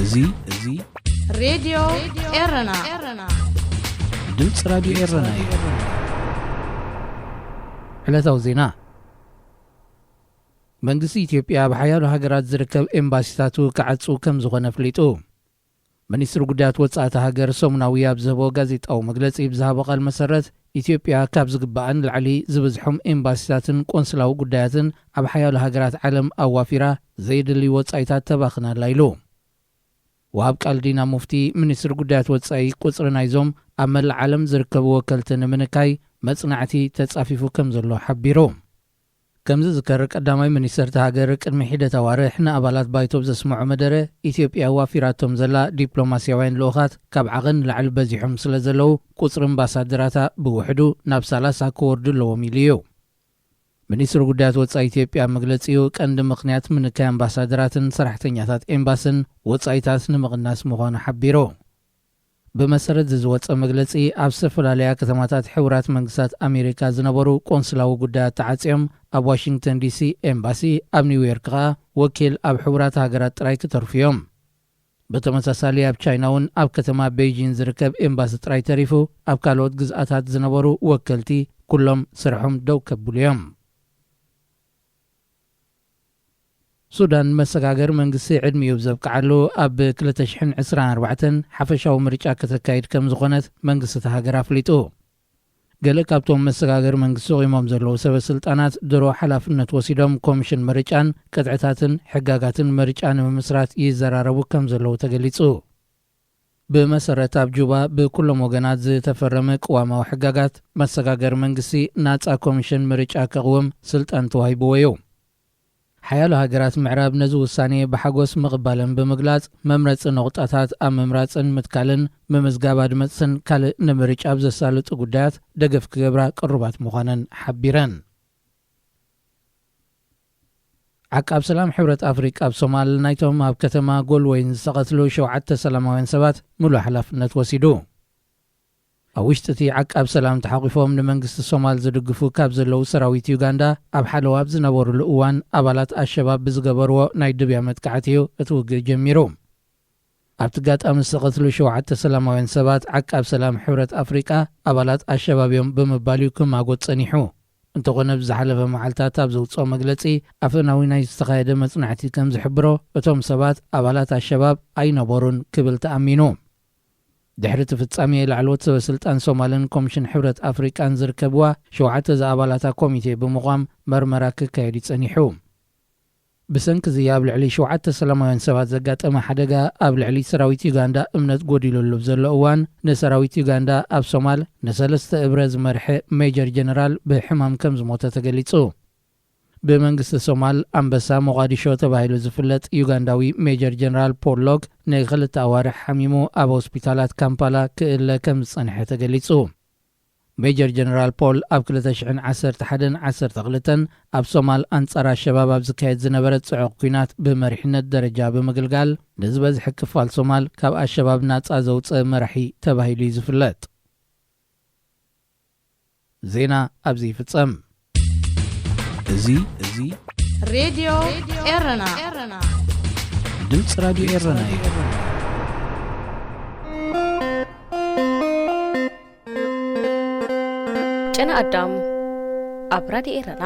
እዚ እዚ ሬድዮ ኤረና፣ ድምፂ ራዲዮ ኤረና እዩ። ዕለታዊ ዜና። መንግስቲ ኢትዮጵያ ኣብ ሓያሎ ሃገራት ዝርከብ ኤምባሲታቱ ክዓጹ ከም ዝኾነ ኣፍሊጡ። ሚኒስትሪ ጉዳያት ወጻኢ እታ ሃገር ሰሙናዊ ኣብ ዝህቦ ጋዜጣዊ መግለጺ ብዝሃቦ ቃል መሰረት፣ ኢትዮጵያ ካብ ዝግባኣን ላዕሊ ዝበዝሖም ኤምባሲታትን ቆንስላዊ ጉዳያትን ኣብ ሓያሎ ሃገራት ዓለም ኣዋፊራ፣ ዘየድሊ ወጻኢታት ተባኽን ኣላ ኢሉ። ወሃብ ቃል ዲና ሙፍቲ፣ ሚኒስትሪ ጉዳያት ወጻኢ ቁጽሪ ናይዞም ኣብ መላእ ዓለም ዝርከቡ ወከልቲ ንምንካይ መጽናዕቲ ተጻፊፉ ከም ዘሎ ሓቢሩ። ከም ዝዝከር፣ ቀዳማይ ሚኒስተር እታ ሃገር ቅድሚ ሒደት ኣዋርሕ ንኣባላት ባይቶ ኣብ ዘስምዖ መደረ፣ ኢትዮጵያ ኣዋፊራቶም ዘላ ዲፕሎማስያውያን ልኡኻት ካብ ዓቐን ንላዕሊ በዚሖም ስለ ዘለዉ፣ ቁጽሪ ኣምባሳደራታ ብውሕዱ ናብ ሰላሳ ክወርዱ ኣለዎም ኢሉ እዩ። ሚኒስትሪ ጉዳያት ወጻኢ ኢትዮጵያ ኣብ መግለጺኡ፣ ቀንዲ ምኽንያት ምንካይ ኣምባሳደራትን ሰራሕተኛታት ኤምባስን ወጻኢታት ንምቕናስ ምዃኑ ሓቢሩ። ብመሰረት እዚ ዝወጸ መግለጺ፣ ኣብ ዝተፈላለያ ከተማታት ሕቡራት መንግስታት ኣሜሪካ ዝነበሩ ቆንስላዊ ጉዳያት ተዓጽዮም፣ ኣብ ዋሽንግተን ዲሲ ኤምባሲ፣ ኣብ ኒውዮርክ ከኣ ወኪል ኣብ ሕቡራት ሃገራት ጥራይ ክተርፉ እዮም። ብተመሳሳሊ፣ ኣብ ቻይና እውን ኣብ ከተማ ቤይጂን ዝርከብ ኤምባሲ ጥራይ ተሪፉ፣ ኣብ ካልኦት ግዝኣታት ዝነበሩ ወከልቲ ኩሎም ስርሖም ደው ከብሉ እዮም። ሱዳን፣ መሰጋገሪ መንግስቲ ዕድሚኡ ብዘብቅዓሉ፣ ኣብ ክልተ ሽሕን ዕስራን ኣርባዕተን ሓፈሻዊ ምርጫ ከተካይድ ከም ዝኾነት መንግስቲ እታ ሃገር ኣፍሊጡ። ገለ ካብቶም መሰጋገሪ መንግስቲ ቆይሞም ዘለዉ ሰበ ስልጣናት ድሮ ሓላፍነት ወሲዶም፣ ኮሚሽን ምርጫን ቅጥዕታትን ሕጋጋትን ምርጫ ንምምስራት ይዘራረቡ ከም ዘለዉ ተገሊጹ። ብመሰረት ኣብ ጁባ ብኩሎም ወገናት ዝተፈረመ ቅዋማዊ ሕጋጋት፣ መሰጋገሪ መንግስቲ ናጻ ኮሚሽን ምርጫ ከቕውም ስልጣን ተዋሂብዎ እዩ። ሓያሎ ሃገራት ምዕራብ ነዚ ውሳኔ ብሓጎስ ምቕባለን ብምግላጽ፣ መምረጺ ነቑጣታት ኣብ ምምራጽን ምትካልን፣ ምምዝጋብ ኣድመጽትን ካልእ ንምርጫ ኣብ ዘሳልጡ ጉዳያት ደገፍ ክገብራ ቅሩባት ምዃነን ሓቢረን። ዓቃብ ሰላም ሕብረት ኣፍሪቃ ኣብ ሶማል፣ ናይቶም ኣብ ከተማ ጎልወይን ዝተቐትሉ ሸውዓተ ሰላማውያን ሰባት ምሉእ ሓላፍነት ወሲዱ። ኣብ ውሽጢ እቲ ዓቃብ ሰላም ተሓቑፎም ንመንግስቲ ሶማል ዝድግፉ ካብ ዘለዉ ሰራዊት ዩጋንዳ፣ ኣብ ሓለዋ ኣብ ዝነበሩሉ እዋን፣ ኣባላት ኣሸባብ ብዝገበርዎ ናይ ድብያ መጥቃዕቲ እዩ እቲ ውግእ ጀሚሩ። ኣብቲ ኣጋጣሚ ዝተቐትሉ ሸውዓተ ሰላማውያን ሰባት፣ ዓቃብ ሰላም ሕብረት ኣፍሪቃ ኣባላት ኣሸባብ እዮም ብምባል እዩ ክማጎት ጸኒሑ። እንተኾነ፣ ብዝሓለፈ መዓልታት ኣብ ዘውጽኦ መግለጺ፣ ኣፈናዊ ናይ ዝተኻየደ መጽናዕቲ ከም ዝሕብሮ፣ እቶም ሰባት ኣባላት ኣሸባብ ኣይነበሩን ክብል ተኣሚኑ። ድሕሪ እቲ ፍጻሜ፣ ላዕለዎት ሰበ ስልጣን ሶማልን ኮሚሽን ሕብረት ኣፍሪቃን ዝርከብዋ ሸውዓተ ዝኣባላታ ኮሚቴ ብምቋም መርመራ ክካየድ እዩ ጸኒሑ። ብሰንኪ እዚ ኣብ ልዕሊ ሸውዓተ ሰላማውያን ሰባት ዘጋጠመ ሓደጋ፣ ኣብ ልዕሊ ሰራዊት ዩጋንዳ እምነት ጎዲሉሉ ኣብ ዘሎ እዋን፣ ንሰራዊት ዩጋንዳ ኣብ ሶማል ንሰለስተ እብረ ዝመርሐ ሜጀር ጀነራል ብሕማም ከም ዝሞተ ተገሊጹ። ብመንግስቲ ሶማል ኣንበሳ ሞቓዲሾ ተባሂሉ ዝፍለጥ ዩጋንዳዊ ሜጀር ጀነራል ፖል ሎግ ንክልተ ኣዋርሕ ሓሚሙ ኣብ ሆስፒታላት ካምፓላ ክእለ ከም ዝጸንሐ ተገሊጹ። ሜጀር ጀነራል ፖል ኣብ ክልተ ሽሕን ዓሰርተ ሓደን ዓሰርተ ክልተን ኣብ ሶማል ኣንጻር ኣሸባብ ኣብ ዝካየድ ዝነበረ ጽዑቕ ኲናት ብመሪሕነት ደረጃ ብምግልጋል፣ ንዝበዝሐ ክፋል ሶማል ካብ ኣሸባብ ናጻ ዘውጽአ መራሒ ተባሂሉ እዩ ዝፍለጥ። ዜና ኣብዚ ይፍጸም። እዚ እዚ ሬድዮ ኤረና፣ ድምፂ ራዲዮ ኤረና እዩ። ጨና ኣዳም ኣብ ራድዮ ኤረና።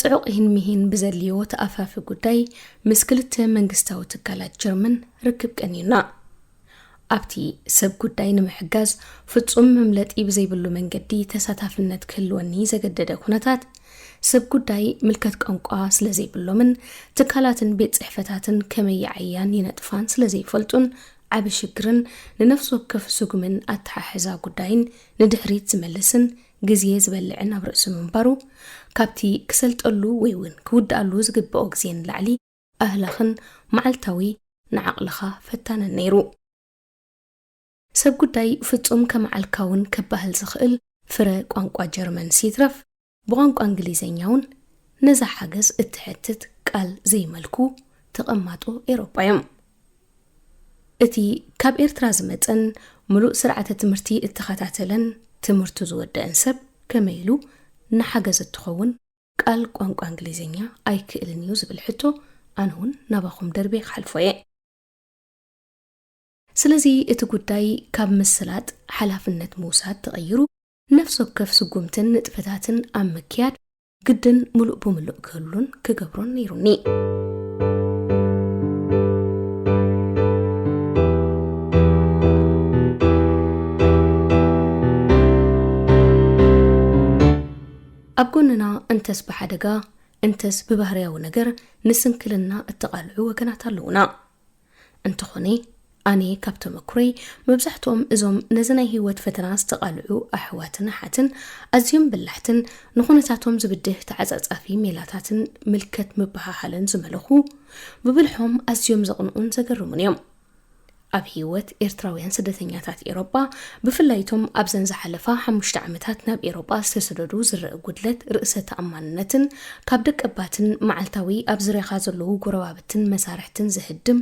ጽዑቕ ሂን ምሂን ብዘድልዮ ተኣፋፊ ጉዳይ ምስ ክልተ መንግስታዊ ትካላት ጀርመን ርክብ ቀንዩና። ኣብቲ ሰብ ጉዳይ ንምሕጋዝ ፍጹም መምለጢ ብዘይብሉ መንገዲ ተሳታፍነት ክህልወኒ ዘገደደ ኩነታት፣ ሰብ ጉዳይ ምልከት ቋንቋ ስለ ዘይብሎምን ትካላትን ቤት ጽሕፈታትን ከመይ ይዓያን ይነጥፋን ስለ ዘይፈልጡን፣ ዓቢ ሽግርን ንነፍሲ ወከፍ ስጉምን ኣተሓሕዛ ጉዳይን ንድሕሪት ዝመልስን ግዜ ዝበልዕን ኣብ ርእሲ ምንባሩ፣ ካብቲ ክሰልጠሉ ወይ እውን ክውድኣሉ ዝግብኦ ግዜ ንላዕሊ ኣህላኽን መዓልታዊ ንዓቕልኻ ፈታንን ነይሩ። ሰብ ጉዳይ ፍጹም ከመዓልካውን ከባህል ዝኽእል ፍረ ቋንቋ ጀርመን ሲትረፍ፣ ብቋንቋ እንግሊዘኛ እውን ነዛ ሓገዝ እትሕትት ቃል ዘይመልኩ ተቐማጦ ኤውሮጳ እዮም። እቲ ካብ ኤርትራ ዝመጸን ምሉእ ስርዓተ ትምህርቲ እተኸታተለን ትምህርቱ ዝወደአን ሰብ ከመይ ኢሉ ንሓገዝ እትኸውን ዝከኣል ቋንቋ እንግሊዝኛ ኣይክእልን እዩ ዝብል ሕቶ ኣነ እውን ናባኹም ደርቤ ክሓልፎ እየ። ስለዚ እቲ ጉዳይ ካብ ምስላጥ ሓላፍነት ምውሳድ ተቐይሩ ነፍሲ ወከፍ ስጉምትን ንጥፈታትን ኣብ ምክያድ ግድን ምሉእ ብምሉእ ክህሉን ክገብሮን ነይሩኒ። ኣብ ጎንና እንተስ ብሓደጋ እንተስ ብባህርያዊ ነገር ንስንክልና እተቓልዑ ወገናት ኣለዉና። እንተኾነ ኣነ ካብ ተመክሮይ መብዛሕትኦም እዞም ነዚ ናይ ህይወት ፈተና ዝተቓልዑ ኣሕዋትን ኣሓትን ኣዝዮም በላሕትን ንኹነታቶም ዝብድህ ተዓጻጻፊ ሜላታትን ምልከት ምብሃሃልን ዝመለኹ ብብልሖም ኣዝዮም ዘቕንኡን ዘገርሙን እዮም። ኣብ ህይወት ኤርትራውያን ስደተኛታት ኤሮጳ ብፍላይ እቶም ኣብዘን ዝሓለፋ ሓሙሽተ ዓመታት ናብ ኤሮጳ ዝተሰደዱ ዝረአ ጉድለት ርእሰ ተኣማንነትን ካብ ደቀባትን መዓልታዊ ኣብ ዝርያኻ ዘለዉ ጎረባብትን መሳርሕትን ዝህድም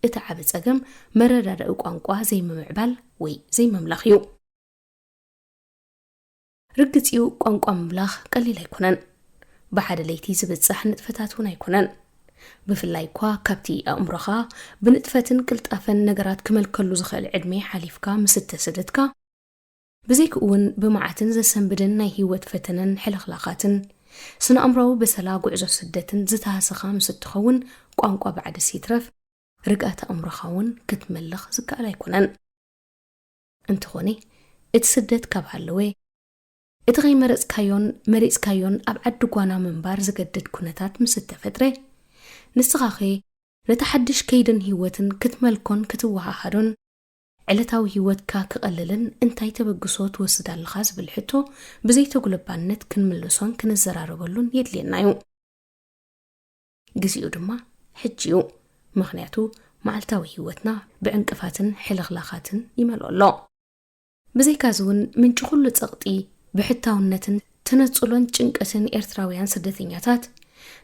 እቲ ዓቢ ጸገም መረዳድኢ ቋንቋ ዘይምምዕባል ወይ ዘይምምላኽ እዩ። ርግጽ እዩ ቋንቋ ምምላኽ ቀሊል ኣይኮነን። ብሓደ ለይቲ ዝብጻሕ ንጥፈታት እውን ኣይኮነን። ብፍላይ እኳ ካብቲ ኣእምሮኻ ብንጥፈትን ቅልጣፈን ነገራት ክመልከሉ ዝኽእል ዕድመ ሓሊፍካ ምስ እተሰደድካ ብዘይክኡ እውን ብመዓትን ዘሰንብድን ናይ ህይወት ፈተነን ሕልኽላኻትን ስነ ኣእምሮዊ በሰላ ጉዕዞ ስደትን ዝተሃሰኻ ምስ እትኸውን ቋንቋ ባዕድስ ይትረፍ ርግኣት ኣእምሮኻ እውን ክትመልኽ ዝከኣል ኣይኮነን። እንተኾነ እቲ ስደት ካብ ሃለወ እቲ ከይመረጽካዮን መሪጽካዮን ኣብ ዓዲ ጓና ምንባር ዝገድድ ኩነታት ምስ እተፈጥረ ንስኻኸ ነቲ ሓድሽ ከይድን ህይወትን ክትመልኮን ክትወሃሃዶን ዕለታዊ ህይወትካ ክቐልልን እንታይ ተበግሶ ትወስድ ኣለኻ ዝብል ሕቶ ብዘይተጉለባነት ክንምልሶን ክንዘራረበሉን የድልየና እዩ። ግዜኡ ድማ ሕጂ እዩ። ምኽንያቱ መዓልታዊ ህይወትና ብዕንቅፋትን ሕልኽላኻትን ይመልኦ ኣሎ። ብዘይካዚ እውን ምንጪ ኩሉ ጸቕጢ ብሕታውነትን ተነጽሎን ጭንቀትን ኤርትራውያን ስደተኛታት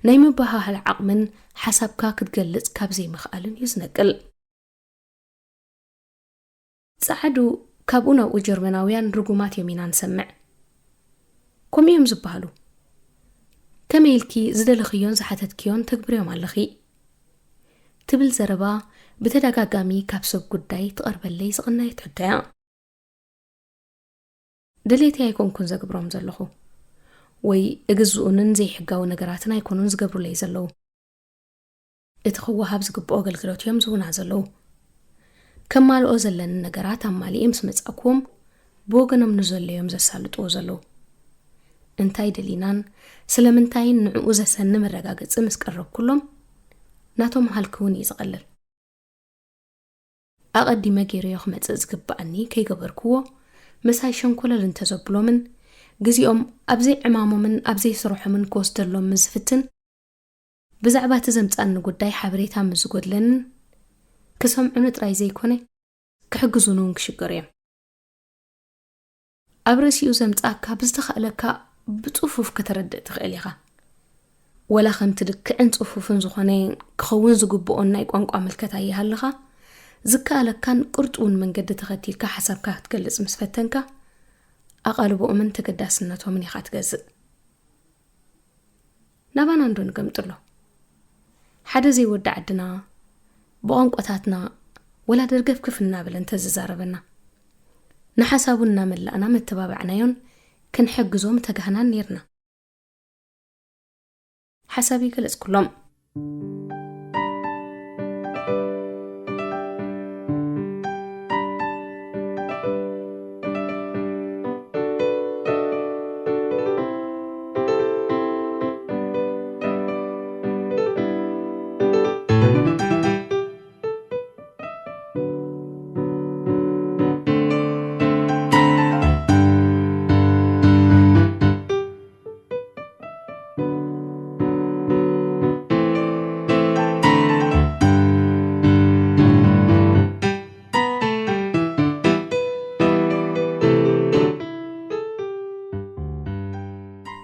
ናይ ምብሃሃል ዓቕምን ሓሳብካ ክትገልጽ ካብ ዘይምኽኣልን እዩ ዝነቅል። ጸዓዱ ካብኡ ናብኡ ጀርመናውያን ርጉማት እዮም ኢና ንሰምዕ። ከምኡ እዮም ዝበሃሉ። ከመይ ኢልኪ ዝደለኽዮን ዝሓተትክዮን ተግብርዮም ኣለኺ? ትብል ዘረባ ብተደጋጋሚ ካብ ሰብ ጉዳይ ትቐርበለይ ዝቐነየት ሕቶ እያ። ድሌተይ ኣይኮንኩን ዘግብሮም ዘለኹ፣ ወይ እግዝኡንን ዘይሕጋዊ ነገራትን ኣይኮኑን ዝገብሩለይ ዘለዉ። እቲ ክወሃብ ዝግብኦ ኣገልግሎት እዮም ዝህቡና ዘለዉ። ከማልኦ ዘለኒ ነገራት ኣማሊኤ ምስ መጻእኩዎም፣ ብወገኖም ንዘሎ እዮም ዘሳልጥዎ ዘለዉ። እንታይ ደሊናን ስለምንታይን ንዕኡ ዘሰኒ መረጋገጺ ምስ ቀረብኩሎም፣ ናቶም ሃልኪ እውን እዩ ዝቐልል። ኣቐዲመ ገይረዮ ክመጽእ ዝግብኣኒ ከይገበርክዎ፣ ምሳይ ሸንኮለል እንተዘብሎምን፣ ግዜኦም ኣብ ዘይዕማሞምን ኣብ ዘይስርሖምን ክወስደሎም ምስ ዝፍትን፣ ብዛዕባ እቲ ዘምጽኣኒ ጉዳይ ሓበሬታ ምስ ዝጎድለንን፣ ክሰምዑኒ ጥራይ ዘይኮነ፣ ክሕግዙኒ እውን ክሽገሩ እዮም። ኣብ ርእሲኡ ዘምጽኣካ ብዝተኻእለካ ብጽፉፍ ከተረድእ ትኽእል ኢኻ። ወላ ከምቲ ልክዕን ጽፉፍን ዝኾነ ክኸውን ዝግብኦን ናይ ቋንቋ ምልከታ ይሃልኻ፣ ዝከኣለካን ቅርጡውን መንገዲ ተኸቲልካ ሓሳብካ ክትገልጽ ምስ ፈተንካ፣ ኣቓልቦኦምን ተገዳስነቶምን ኢኻ ትገዝእ። ናባና እንዶ ንገምጥሎ። ሓደ ዘይወዲ ዓድና፣ ብቋንቋታትና፣ ወላ ደርገፍክፍ እናበለ እንተዝዛረበና፣ ንሓሳቡ እናመላእና መተባባዕናዮን ክንሕግዞ ምተጋህናን ኔርና። ሓሳብ ይገለጽኩሎም።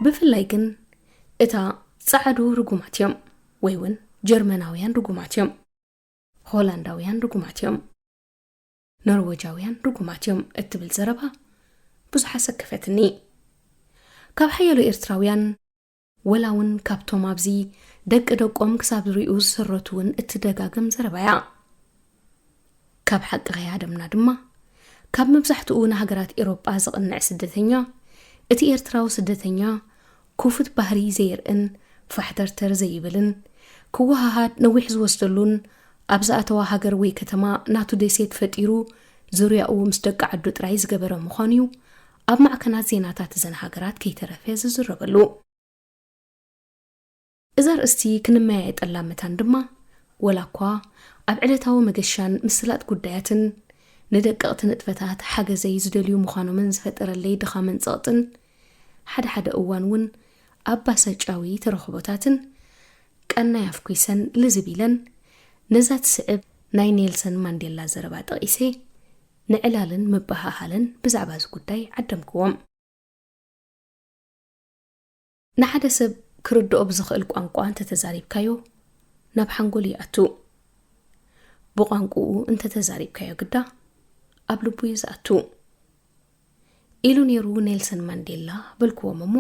ብፍላይ ግን እታ ጸዓዱ ርጉማት እዮም ወይ እውን ጀርመናውያን ርጉማት እዮም፣ ሆላንዳውያን ርጉማት እዮም፣ ኖርወጃውያን ርጉማት እዮም እትብል ዘረባ ብዙሕ ኣሰከፈትኒ። ካብ ሓያሎ ኤርትራውያን ወላ እውን ካብቶም ኣብዚ ደቂ ደቆም ክሳብ ዝሪኡ ዝሰረቱ እውን እትደጋገም ዘረባ እያ። ካብ ሓቂ ከይሃደምና ድማ፣ ካብ መብዛሕትኡ ንሃገራት ኤውሮጳ ዝቕንዕ ስደተኛ፣ እቲ ኤርትራዊ ስደተኛ ክፉት ባህሪ ዘየርእን ፋሕተርተር ዘይብልን፣ ክወሃሃድ ነዊሕ ዝወስደሉን፣ ኣብ ዝኣተዋ ሃገር ወይ ከተማ ናቱ ደሴት ፈጢሩ ዙርያኡ ምስ ደቂ ዓዱ ጥራይ ዝገበረ ምዃኑ እዩ ኣብ ማዕከናት ዜናታት እዘን ሃገራት ከይተረፈ ዝዝረበሉ። እዛ ኣርእስቲ ክንመያየጠላ መታን ድማ፣ ወላ እኳ ኣብ ዕለታዊ መገሻን ምስላጥ ጉዳያትን ንደቀቕቲ ንጥፈታት ሓገዘይ ዝደልዩ ምዃኖምን ዝፈጠረለይ ድኻምን ጸቕጥን፣ ሓደ ሓደ እዋን እውን ኣባሳጫዊ ተረኽቦታትን ቀናይ ኣፍኲሰን ልዝብ ኢለን፣ ነዛ ትስዕብ ናይ ኔልሰን ማንዴላ ዘረባ ጠቒሰ፣ ንዕላልን ምብህሃልን ብዛዕባ እዚ ጉዳይ ዓደምክዎም። ንሓደ ሰብ ክርድኦ ብዝኽእል ቋንቋ እንተተዛሪብካዮ፣ ናብ ሓንጎሉ ይኣቱ። ብቋንቋኡ እንተተዛሪብካዮ ግዳ፣ ኣብ ልቡ እዩ ዝኣቱ። ኢሉ ነይሩ ኔልሰን ማንዴላ፣ በልክዎም እሞ፣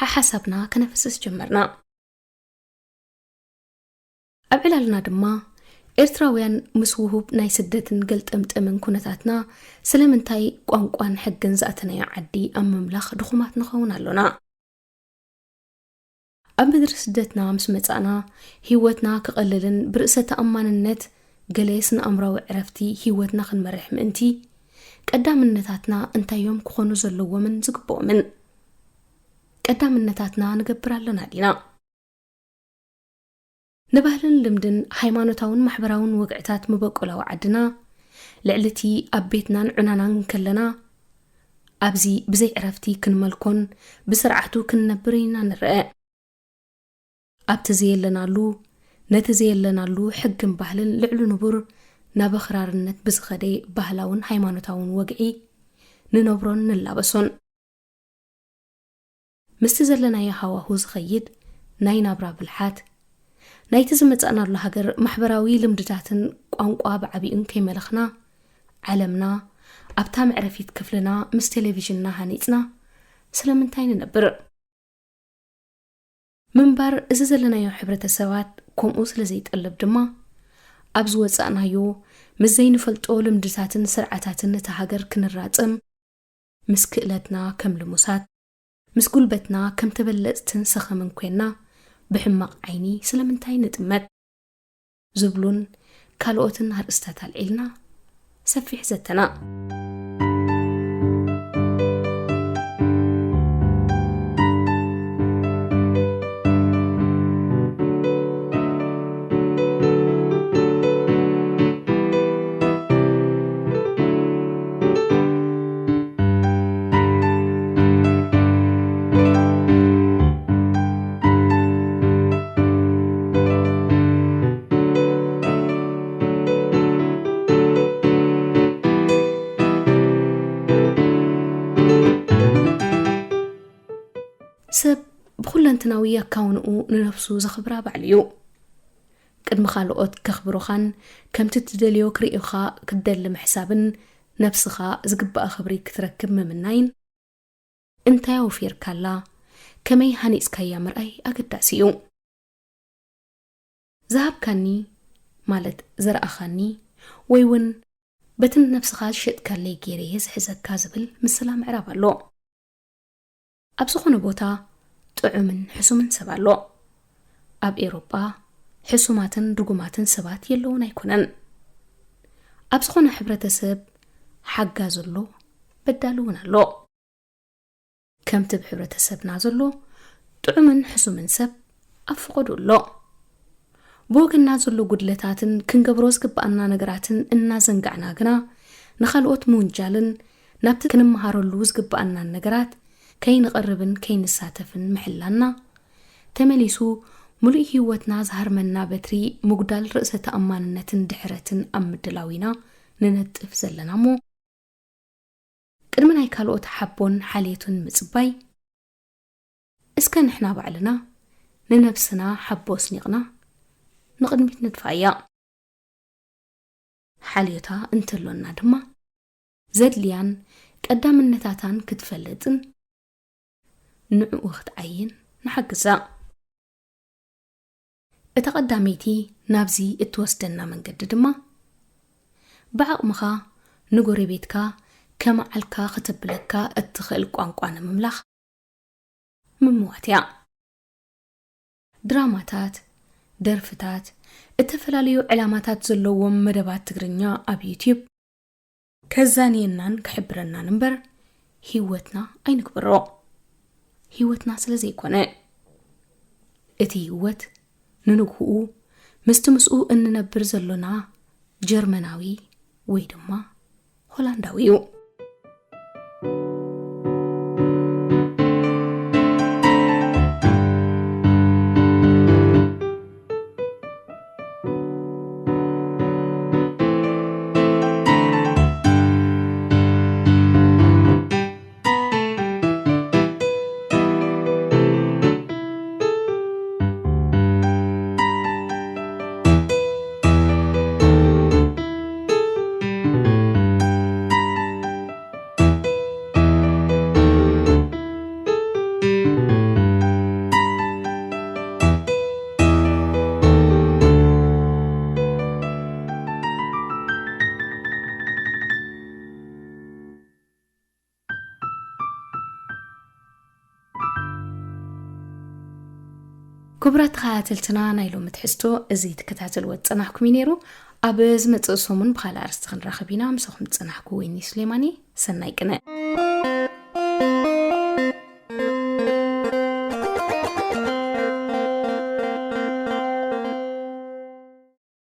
ሓሓሳብና ከነፍስስ ጀመርና። ኣብ ዕላልና ድማ፣ ኤርትራውያን ምስ ውሁብ ናይ ስደትን ገልጠምጠምን ኩነታትና፣ ስለምንታይ ቋንቋን ሕግን ዝኣተናዮ ዓዲ ኣብ ምምላኽ ድኹማት ንኸውን ኣሎና? ኣብ ምድሪ ስደትና ምስ መጻእና፣ ህይወትና ክቐልልን ብርእሰ ተኣማንነት ገለ ስነ ኣእምራዊ ዕረፍቲ ህይወትና ክንመርሕ ምእንቲ፣ ቀዳምነታትና እንታይ እዮም ክኾኑ ዘለዎምን ዝግብኦምን? ቀዳምነታትና ንገብር ኣለና ዲና? ንባህልን ልምድን ሃይማኖታውን ማሕበራውን ወግዕታት መበቆላዊ ዓድና፣ ልዕሊ እቲ ኣብ ቤትናን ዑናናን ከለና፣ ኣብዚ ብዘይ ዕረፍቲ ክንመልኮን ብስርዓቱ ክንነብርን ኢና ንረአ። ኣብቲ ዘየለናሉ፣ ነቲ ዘየለናሉ ሕግን ባህልን ልዕሊ ንቡር ናብ ኣኽራርነት ብዝኸደ ባህላውን ሃይማኖታውን ወግዒ ንነብሮን ንላበሶን። ምስቲ ዘለናዮ ሃዋሁ ዝኸይድ ናይ ናብራ ብልሓት፣ ናይቲ ዝመጻእናሉ ሃገር ማሕበራዊ ልምድታትን ቋንቋ ብዓቢኡን ከይመለኽና፣ ዓለምና ኣብታ መዕረፊት ክፍልና ምስ ቴሌቪዥንና ሃኒጽና ስለምንታይ ንነብር? ምንባር እዚ ዘለናዮ ሕብረተሰባት ከምኡ ስለ ዘይጠልብ ድማ፣ ኣብ ዝወጻእናዮ ምስ ዘይንፈልጦ ልምድታትን ስርዓታትን እታ ሃገር ክንራጸም፣ ምስ ክእለትና ከም ልሙሳት፣ ምስ ጉልበትና ከም ተበለጽትን ሰኸምን ኮይና ብሕማቕ ዓይኒ ስለምንታይ ንጥመት? ዝብሉን ካልኦትን ኣርእስታት ኣልዒልና ሰፊሕ ዘተና። ሰብ ብኹለንትናዊ ኣካውንኡ ንነፍሱ ዘኽብራ ባዕሉ እዩ። ቅድሚ ካልኦት ከኽብሩኻን ከምቲ ትደልዮ ክርእዩኻ ክትደሊ ምሕሳብን፣ ነብስኻ ዝግባኣ ክብሪ ክትረክብ ምምናይን፣ እንታይ ኣውፊርካላ፣ ከመይ ሃኒጽካያ ምርኣይ ኣገዳሲ እዩ። ዝሃብካኒ፣ ማለት ዝረኣኻኒ፣ ወይ እውን በቲ ንነብስኻ ዝሸጥካለይ ገይረ እየ ዝሕዘካ ዝብል ምስላ ምዕራብ ኣሎ። ኣብ ዝኾነ ቦታ ጥዑምን ሕሱምን ሰብ ኣሎ። ኣብ ኤውሮጳ ሕሱማትን ድጉማትን ሰባት የለውን ኣይኮነን። ኣብ ዝኾነ ሕብረተሰብ ሓጋዚ ኣሎ፣ በዳሊ እውን ኣሎ። ከምቲ ኣብ ሕብረተሰብና ዘሎ ጥዑምን ሕሱምን ሰብ ኣብ ፈቐዱ ኣሎ። ብወገንና ዘሎ ጉድለታትን ክንገብሮ ዝግብኣና ነገራትን እናዘንጋዕና ግና፣ ንኻልኦት ምውንጃልን ናብቲ ክንመሃረሉ ዝግብኣናን ነገራት ከይንቐርብን ከይንሳተፍን ምሕላና፣ ተመሊሱ ምሉእ ህይወትና ዝሃርመና በትሪ ምጉዳል ርእሰ ተኣማንነትን ድሕረትን ኣብ ምድላው ኢና ንነጥፍ ዘለና እሞ፣ ቅድሚ ናይ ካልኦት ሓቦን ሓልዮትን ምጽባይ፣ እስከ ንሕና ባዕልና ንነብስና ሓቦ ኣስኒቕና ንቕድሚት ንድፋእያ። ሓልዮታ እንተሎና ድማ፣ ዘድልያን ቀዳምነታታን ክትፈልጥን ንዕኡ ክትዓይን ንሓግዛ። እታ ቀዳመይቲ ናብዚ እትወስደና መንገዲ ድማ፣ ብዓቕምኻ ንጎረቤትካ ከመዓልካ ከተብለካ እትኽእል ቋንቋ ንምምላኽ ምምዋት እያ። ድራማታት፣ ደርፍታት፣ እተፈላለዩ ዕላማታት ዘለዎም መደባት ትግርኛ ኣብ ዩትዩብ ከዛንየናን ክሕብረናን እምበር፣ ህይወትና ኣይንግበሮ። ህይወትና ስለ ዘይኮነ፣ እቲ ህይወት ንንግህኡ ምስቲ ምስኡ እንነብር ዘሎና ጀርመናዊ ወይ ድማ ሆላንዳዊ እዩ። ክቡራት ተኸታተልትና፣ ናይ ሎሚ ትሕዝቶ እዚ ትከታተልዎ ዝጸናሕኩም እዩ ነይሩ። ኣብ ዝመጽእ ሰሙን ብኻልእ ኣርእስቲ ክንራኸብ ኢና። ምሳኹም ዝጸናሕኩ ወይኒ ሱሌማን እየ። ሰናይ ቅነ።